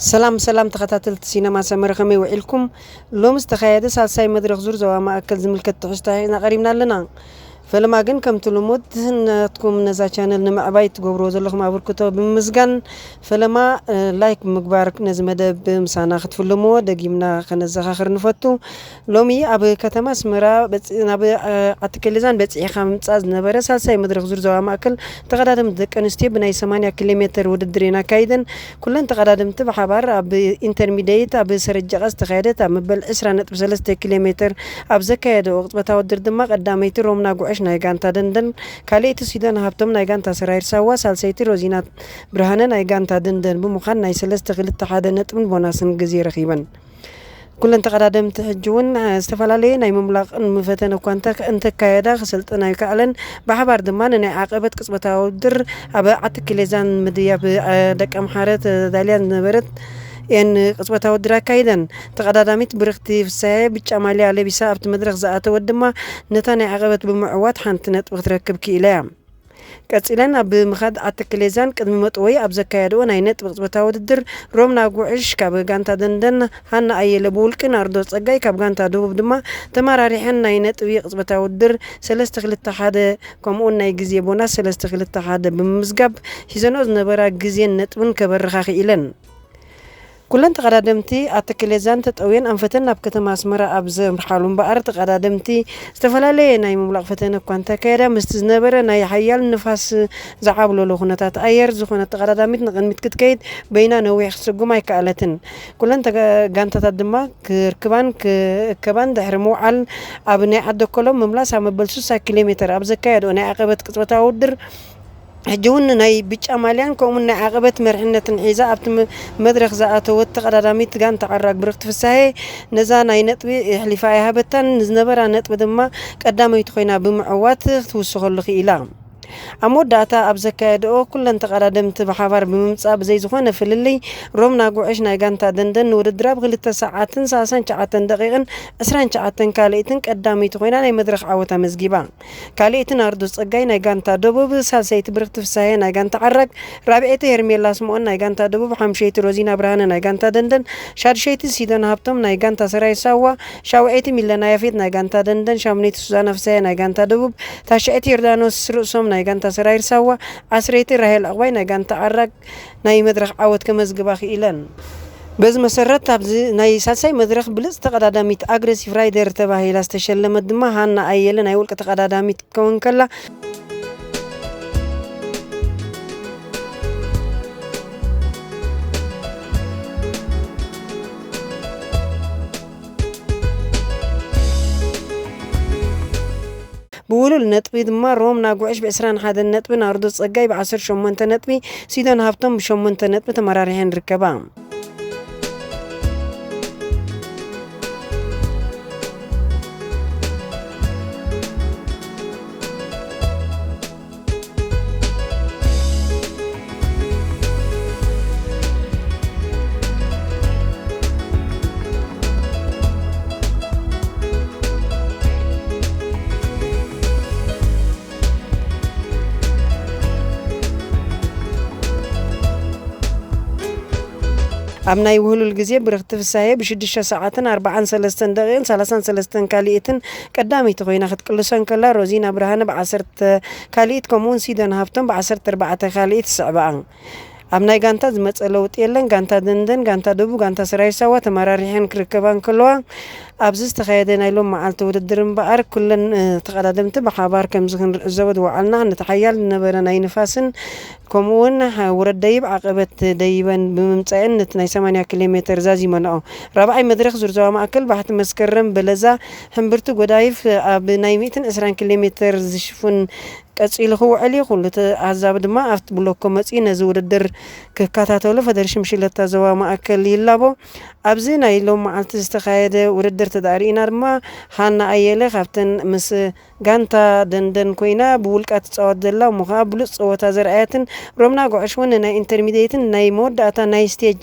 ሰላም ሰላም ተኸታተልቲ ሲነማ ሰመረ፣ ከመይ ውዒልኩም? ሎሚ ዝተኻየደ ሳልሳይ መድረኽ ዙር ዞባ ማእከል ዝምልከት ትሕዝቶ ሒዝና ቀሪብና ኣለና። ፈለማ ግን ከምቲ ልሙድ ናትኩም ነዛ ቻነል ንምዕባይ ትገብርዎ ዘለኹም ኣበርክቶ ብምምስጋን፣ ፈለማ ላይክ ብምግባር ነዚ መደብ ምሳና ክትፍልምዎ ደጊምና ከነዘኻኽር ንፈቱ። ሎሚ ኣብ ከተማ ኣስመራ በፂ- ናብ ዓትክልዛን በፂሕኻ ምምፃእ ዝነበረ ሳልሳይ መድረኽ ዙር ዞባ ማእከል ተቐዳደምቲ ደቂ ኣንስትዮ ብናይ ሰማንያ ኪሎ ሜትር ውድድር እየን ኣካይደን። ኩለን ተቐዳደምቲ ብሓባር ኣብ ኢንተርሚደይት ኣብ ሰረጀቓ ዝተኻየደት ኣብ መበል ዕስራ ነጥቢ ሰለስተ ኪሎ ሜትር ኣብ ዘካየደኦ ቅጽበታዊ ውድድር ድማ ቀዳመይቲ ሮምና ጉዕሽ ናይ ጋንታ ደንደን፣ ካልኣይቲ ሲዶን ሃብቶም ናይ ጋንታ ሰራይር ሳዋ፣ ሳልሰይቲ ሮዚና ብርሃነ ናይ ጋንታ ደንደን ብምዃን ናይ ሰለስተ ክልተ ሓደ ነጥብን ቦናስን ግዜ ረኺበን። ኩለን ተቐዳደምቲ ሕጂ እውን ዝተፈላለየ ናይ ምምላቕን ምፈተነ እኳ እንተ- እንተካየዳ ክሰልጥና ኣይከኣለን። ብሓባር ድማ ንናይ ዓቐበት ቅጽበታዊ ውድድር ኣብ ዓቲ ክሌዛን ምድያብ ደቂ ኣምሓረ ተዳልያ ዝነበረት እየን ቅጽበታዊ ውድድር ኣካይደን። ተቐዳዳሚት ብርኽቲ ፍሳሐ ብጫ ማልያ ለቢሳ ኣብቲ መድረኽ ዝኣተወት ድማ ነታ ናይ ዓቐበት ብምዕዋት ሓንቲ ነጥቢ ክትረክብ ክኢላ እያ። ቀጺለን ኣብ ምኻድ ዓቲ ክሌዛን ቅድሚ መጥወይ ኣብ ዘካየድዎ ናይ ነጥቢ ቅጽበታዊ ውድድር ሮምና ጉዕሽ ካብ ጋንታ ደንደን፣ ሃና ኣየለ ብውልቂ፣ ናርዶ ጸጋይ ካብ ጋንታ ደቡብ ድማ ተመራሪሐን ናይ ነጥቢ ቅጽበታዊ ውድድር ሰለስተ ክልተ ሓደ ከምኡውን ናይ ግዜ ቦናስ ሰለስተ ክልተ ሓደ ብምምዝጋብ ሒዘንኦ ዝነበራ ግዜን ነጥብን ከበርኻ ክኢለን። ኩለን ተቐዳደምቲ ኣትክሌዛን ተጠውየን ኣንፈተን ናብ ከተማ ኣስመራ ኣብ ዘምርሓሉ እምበኣር፣ ተቐዳደምቲ ዝተፈላለየ ናይ ምምላቕ ፈተነ እኳ እንተካየዳ፣ ምስቲ ዝነበረ ናይ ሓያል ንፋስ ዝዓብለሎ ኩነታት ኣየር፣ ዝኾነት ተቐዳዳሚት ንቕድሚት ክትከይድ በይና ነዊሕ ክትስጉም ኣይከኣለትን። ኩለን ተጋ- ጋንታታት ድማ ክርክባን ክእከባን ድሕሪ ምውዓል፣ ኣብ ናይ ዓደኮሎም ምምላስ ኣብ መበል ስሳ ኪሎ ሜተር ኣብ ዘካየድኦ ናይ ዓቐበት ቅጽበታዊ ውድድር፣ ሕጂ እውን ናይ ብጫ ማልያን ከምኡውን ናይ ዓቐበት መርሕነትን ሒዛ ኣብቲ መ- መድረኽ ዝኣተወት ተቐዳዳሚት ጋንታ ዓራግ ብርኽቲ ፍሳሄ ነዛ ናይ ነጥቢ ኣሕሊፋ ኣይሃበታን። ንዝነበራ ነጥቢ ድማ ቀዳመይቲ ኮይና ብምዕዋት ክትውስኸሉ ክኢላ። ኣብ መወዳእታ ኣብ ዘካየድኦ ኩለን ተቐዳደምቲ ብሓባር ብምምጻእ ብዘይ ዝኾነ ፍልልይ ሮምና ጉዕሽ ናይ ጋንታ ደንደን ንውድድራ ብ ክልተ ሰዓትን ሰላሳን ትሽዓተን ደቂቕን ዕስራን ትሽዓተን ካልኢትን ቀዳመይቲ ኮይና ናይ መድረኽ ዓወት ኣመዝጊባ። ካልኣይቲ ናርዶ ጸጋይ ናይ ጋንታ ደቡብ፣ ሳልሰይቲ ብርኽቲ ፍሳሄ ናይ ጋንታ ዓራግ፣ ራብዐይቲ ሄርሜላ ስምኦን ናይ ጋንታ ደቡብ፣ ሓምሸይቲ ሮዚና ብርሃነ ናይ ጋንታ ደንደን፣ ሻድሸይቲ ሲዶን ሃብቶም ናይ ጋንታ ሰራዊት ሳዋ፣ ሻውዐይቲ ሚለና ያፌት ናይ ጋንታ ደንደን፣ ሻምነይቲ ሱዛና ፍሳሄ ናይ ጋንታ ደቡብ፣ ታሽዐይቲ ዮርዳኖስ ርእሶም ናይ ጋንታ ሰራዊት ሳዋ፣ ዓስረይቲ ራሄል ዕቑባይ ናይ ጋንታ ዓራግ ናይ መድረኽ ዓወት ከመዝግባ ክኢለን። በዚ መሰረት ኣብዚ ናይ ሳልሳይ መድረኽ ብልጽቲ ተቐዳዳሚት ኣግረሲቭ ራይደር ተባሂላ ዝተሸለመት ድማ ሃና ኣየለ ናይ ውልቂ ተቐዳዳሚት ክትከውን ከላ፣ ብውሉል ነጥቢ ድማ ሮም ናጉዕሽ ብ ዕስራን ሓደን ነጥቢ፣ ናርዶ ጸጋይ ብ ዓሰርተ ሸሞንተ ነጥቢ፣ ሲዶን ሃብቶም ብ ሸሞንተ ነጥቢ ተመራሪሐን ይርከባ። ኣብ ናይ ውህሉል ግዜ ብርኽቲ ፍሳሄ ብሽዱሽተ ሰዓትን ኣርባዓን ሰለስተን ደቂቕን ሰላሳን ሰለስተን ካልኢትን ቀዳመይቲ ኮይና ክትቅልሶ እንከላ፣ ሮዚና ብርሃነ ብዓሰርተ ካልኢት ከምኡውን ሲደን ሃብቶም ብዓሰርተ ኣርባዕተ ካልኢት ይስዕብኣ። ኣብ ናይ ጋንታ ዝመጸ ለውጢ የለን። ጋንታ ደንደን፣ ጋንታ ደቡብ፣ ጋንታ ሰራዊት ሳዋ ተመራሪሐን ክርከባ እንከለዋ፣ ኣብዚ ዝተኻየደ ናይ ሎም መዓልቲ ውድድር እምበኣር፣ ኩለን፣ እ፣ ተቐዳደምቲ ብሓባር ከምዚ ክንዕዘቦ ዝወዓልና፣ ነቲ ሓያል ዝነበረ ናይ ንፋስን፣ ከምኡውን ሓ-፣ ውረድ ደይብ ዓቐበት ደይበን ብምምጻኤን፣ ነቲ ናይ ሰማንያ ኪሎ ሜተር ዛዚመንኦ። ራብዓይ መድረኽ ዙር ዞባ ማእከል ባሕቲ መስከረም በለዛ፣ ሕምብርቲ ጎዳይፍ ኣብ ናይ ሚእትን ዕስራን ኪሎ ሜተር ዝሽፍን ቀጺሉ ክውዕል እዩ። ኩሉ ተዓዛቢ ድማ ኣብቲ ብሎኮ መጺኡ ነዚ ውድድር ክከታተሎ ፈደረሽን ብሽክለታ ዞባ ማእከል ይላቦ። ኣብዚ ናይ ሎም መዓልቲ ዝተኻየደ ውድድር ተዳእሪእና ድማ፣ ሃና ኣየለ ካብተን ምስ ጋንታ ደንደን ኮይና ብውልቃ ትጻወት ዘላ እሞ ኸኣ ብሉጽ ጸወታ ዘርኣየትን፣ ሮምና ጉዕሽ እውን ናይ ኢንተርሚድየትን ናይ መወዳእታ ናይ ስቴጅ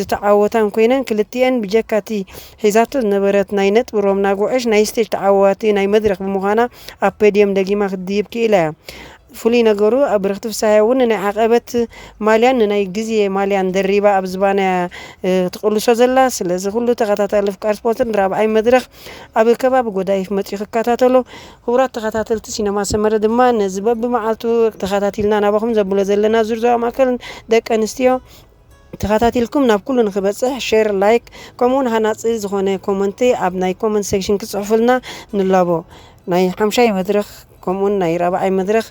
ዝተዓወታን ኮይነን፣ ክልቲኤን ብጀካቲ ሒዛቶ ዝነበረት ናይ ነጥቢ ሮምና ጉዕሽ ናይ ስቴጅ ተዓዋቲ ናይ መድረኽ ብምዃና ኣብ ፖድየም ደጊማ ክትድይብ ክኢላ እያ። ፍሉይ ነገሩ ኣብ ብርኽቲ ፍስሃየ እውን ንናይ ዓቐበት ማልያን ንናይ ግዜ ማልያን ደሪባ ኣብ ዝባና ክትቕልሶ ዘላ። ስለዚ ኩሉ ተኸታታሊ ፍቃር ስፖርት ንራብዓይ መድረኽ ኣብ ከባቢ ጎዳይፍ መፅኡ ክከታተሎ። ክቡራት ተኸታተልቲ ሲነማ ሰመረ ድማ ነዚ በብመዓልቱ ተኸታቲልና ናባኹም ዘብሎ ዘለና ዙርዛዊ ማእከል ደቂ ኣንስትዮ ተኸታቲልኩም ናብ ኩሉ ንክበፅሕ ሼር፣ ላይክ ከምኡውን ሃናፂ ዝኾነ ኮመንቲ ኣብ ናይ ኮመንት ሴክሽን ክፅሕፉልና ንላቦ። ናይ ሓምሻይ መድረኽ ከምኡውን ናይ ራብዓይ መድረኽ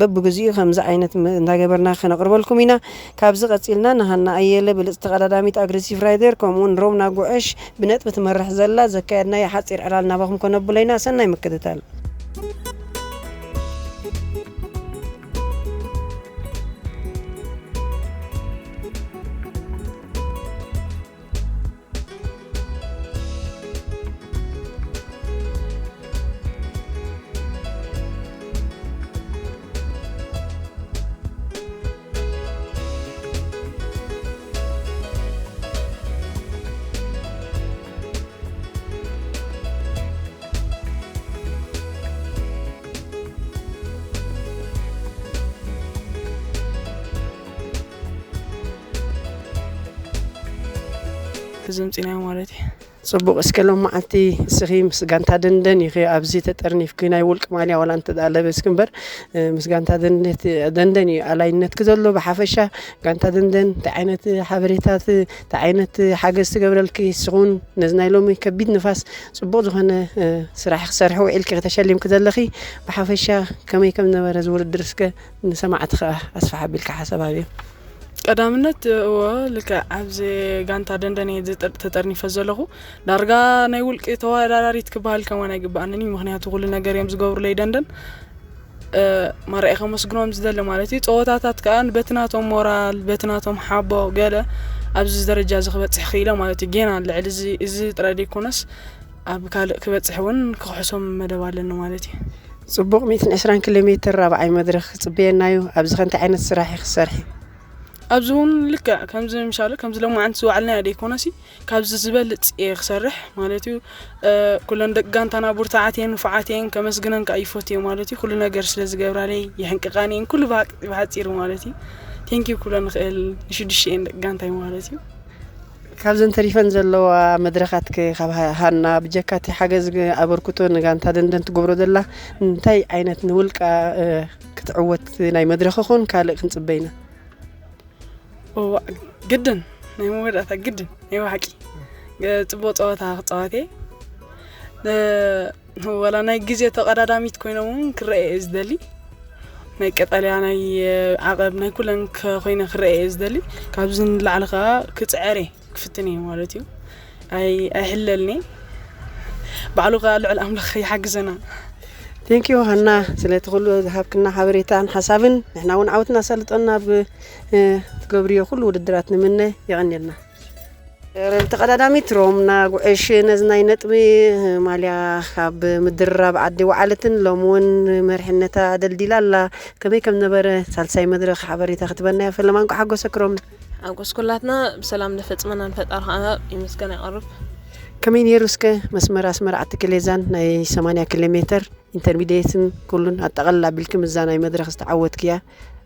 በብግዚኡ ከምዚ ዓይነት እንዳገበርና ከነቕርበልኩም ኢና። ካብዚ ቀፂልና ንሃና ኣየለ ብልፅቲ ቀዳዳሚት ኣግሬሲቭ ራይደር ከምኡውን ሮምና ጉዕሽ ብነጥቢ ትመርሕ ዘላ ዘካየድናዮ ሓፂር ዕላል ናባኹም ከነብሎ ኢና። ሰናይ ምክትታል። እዚ ምፂናዮ ማለት እዩ። ፅቡቕ። እስከ ሎም መዓልቲ እስኺ ምስ ጋንታ ደንደን ኢኺ ኣብዚ ተጠርኒፍኪ፣ ናይ ውልቂ ማልያ ዋላ እንተ ደኣ ለበስኪ እምበር፣ ምስ ጋንታ ደንደን እዩ ኣላይነትኪ ዘሎ። ብሓፈሻ ጋንታ ደንደን እንታይ ዓይነት ሓበሬታት እንታይ ዓይነት ሓገዝ ትገብረልኪ? ንስኹን ነዚ ናይ ሎሚ ከቢድ ንፋስ ጽቡቕ ዝኾነ ስራሕ ክሰርሒ ውዒልኪ ተሸሊምኪ ዘለኺ፣ ብሓፈሻ ከመይ ከም ነበረ እዚ ውድድር እስከ ንሰማዕቲ ከኣ ኣስፍሕ ኣቢልካ ሓሳብ ሃብዮም። ቀዳምነት እወ ልክዕ ኣብዚ ጋንታ ደንደን እየ ዝጠ- ተጠርኒፈ ዘለኹ። ዳርጋ ናይ ውልቂ ተወዳዳሪት ክበሃል ከማን ኣይግበኣንን እዩ፣ ምክንያቱ ኩሉ ነገር እዮም ዝገብሩለይ ደንደን። ማርኣይ ከመስግኖም ዝደሊ ማለት እዩ። ፀወታታት ከዓ በቲ ናቶም ሞራል በቲ ናቶም ሓቦ ገለ ኣብዚ ደረጃ እዚ ክበፅሕ ክኢለ ማለት እዩ። ጌና ልዕሊ እዚ እዚ ጥራይ ዘይኮነስ ኣብ ካልእ ክበፅሕ እውን ክኽሕሶም መደብ ኣለኒ ማለት እዩ። ፅቡቕ። ሚእትን ዕስራን ኪሎ ሜትር ራብዓይ መድረኽ ክፅበየና እዩ። ኣብዚ ከ እንታይ ዓይነት ስራሕ እዩ ክሰርሒ? ኣብዚ እውን ልክዕ ከምዚ ምሻሉ ከምዚ ሎማዓንቲ ዝወዓልናዮ ደይኮነሲ ካብዚ ዝበልፅ እየ ክሰርሕ ማለት እዩ። ኩለን ደቂ ጋንታና ብርቱዓት እየን ንፉዓት እየን ከመስግነን ከዓ ይፈትዮ ማለት እዩ። ኩሉ ነገር ስለ ዝገብራለይ የሕንቅቃን እየን ኩሉ ብሓፂሩ ማለት እዩ። ቴንኪዩ ኩለን ንኽእል ንሽዱሽተ እየን ደቂ ጋንታይ ማለት እዩ። ካብዘን ተሪፈን ዘለዋ መድረኻትክ ካብ ሃና ብጀካቲ ሓገዝ ኣበርክቶ ንጋንታ ደንደን ትገብሮ ዘላ እንታይ ዓይነት ንውልቃ ክትዕወት ናይ መድረኽ ኹን ካልእ ክንፅበይና? ግድን ናይ መወዳእታ ግድን ናይ ብሓቂ ፅቡቅ ፀወታ ክፃወት እየ። ወላ ናይ ግዜ ተቐዳዳሚት ኮይነ እውን ክረአ እየ ዝደሊ። ናይ ቀጠልያ ናይ ዓቐብ ናይ ኩለን ኮይነ ክረአ እየ ዝደሊ። ካብዚ ንላዕሊ ከዓ ክፅዕር እየ ክፍትን እየ ማለት እዩ። ኣይሕለልኒ። ባዕሉ ከዓ ልዕል ኣምላኽ ይሓግዘና። ቴንኪዩ ሃና ስለቲ ኩሉ ዝሃብክና ሓበሬታን ሓሳብን ንሕና እውን ዓወትና ሰልጠና ኣብ ትገብርዮ ኩሉ ውድድራት ንምነ። የቐንየልና። ተቐዳዳሚት ሮምና ጉዕሽ ነዚ ናይ ነጥቢ ማልያ ካብ ምድርራብ ዓዲ ወዓለትን ሎም እውን መርሕነታ ደልዲላ ኣላ። ከመይ ከም ነበረ ሳልሳይ መድረኽ ሓበሬታ ክትበና እያ ፈለማ እንኳ ሓጎሰክ ሮምና። ሓጎስ ኩላትና ብሰላም ደፈፅመና ንፈጣሪ ከዓ ይመስገን ይቐርብ። ከመይ ነይሩ እስከ መስመር ኣስመራ ዓዲ ክሌዛን ናይ ሰማንያ ኪሎ ሜትር ኢንተርሚዲየትን ኩሉን ኣጠቓልላ ኣቢልኪ ምዛ ናይ መድረኽ ዝተዓወትክያ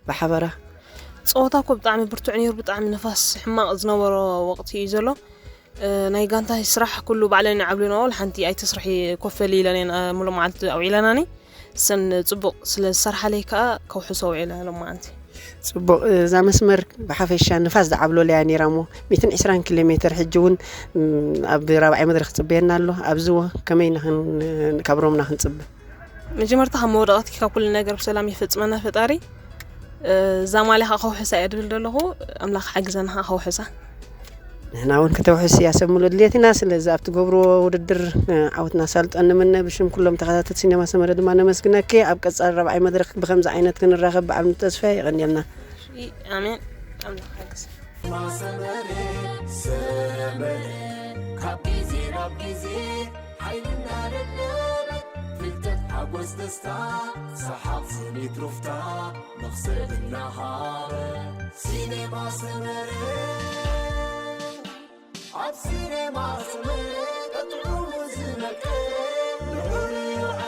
ብሓበራ? ፀወታ እኮ ብጣዕሚ ብርቱዕ ነይሩ። ብጣዕሚ ንፋስ ሕማቕ ዝነበሮ ወቕቲ እዩ ዘሎ። ናይ ጋንታ ስራሕ ኩሉ ባዕለን ይዓብሉና። ሓንቲ ኣይተስርሒ ኮፍ በሊ ኢለን እየን ሙሉእ መዓልቲ ኣውዒለናኒ። ሰን ፅቡቕ ስለ ዝሰርሓለይ ከዓ ከውሕሶ ውዒለ ሎም መዓልቲ። ፅቡቕ። እዛ መስመር ብሓፈሻ ንፋስ ዝዓብለለያ ነይራ እሞ ሚእትን ዕስራን ኪሎ ሜትር ሕጂ እውን ኣብ ራብዓይ መድረክ ፅበየና ኣሎ። ኣብዚ ከመይ ኢና ካብ ሮምና ክንፅበ? መጀመርታ ካብ መወዳቕቲ ካብ ኩሉ ነገር ብሰላም የፈፅመና ፈጣሪ። እዛ ማልያ ከዓ ከውሕሳ እየ ድብል ዘለኹ። ኣምላኽ ሓግዘና ከዓ ከውሕሳ። ንሕና እውን ከተውሕስ እያ ሰብ ሙሉእ ድሌትና። ስለዚ ኣብ ትገብርዎ ውድድር ዓወትና ሳልጦ ንምነ። ብሽም ኩሎም ተኸታተልቲ ሲነማ ሰመረ ድማ ነመስግነኪ። ኣብ ቀፃሊ ራብዓይ መድረክ ብኸምዚ ዓይነት ክንራኸብ ብዓል ተስፋ የቐንየልና። ኣሜን። ኣምላኽ ሓግዝ። ማሰመሬ ሰመሬ ካብ ግዜ ናብ ግዜ ሓይልና ደደበ ፍልጠት ሓጎስ ደስታ ሰሓቕ ስኒት ሩፍታ መኽሰብ እናሃበ ሲኔማ ሰመረ ኣብ ሲኔማ ሰመረ ቀጥዑ ዝመቀ ንዑሪ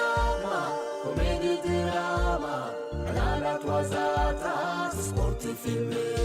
ዓማ ኮሜዲ ድራማ ቃላት ዋዛታት ስፖርት ፊልም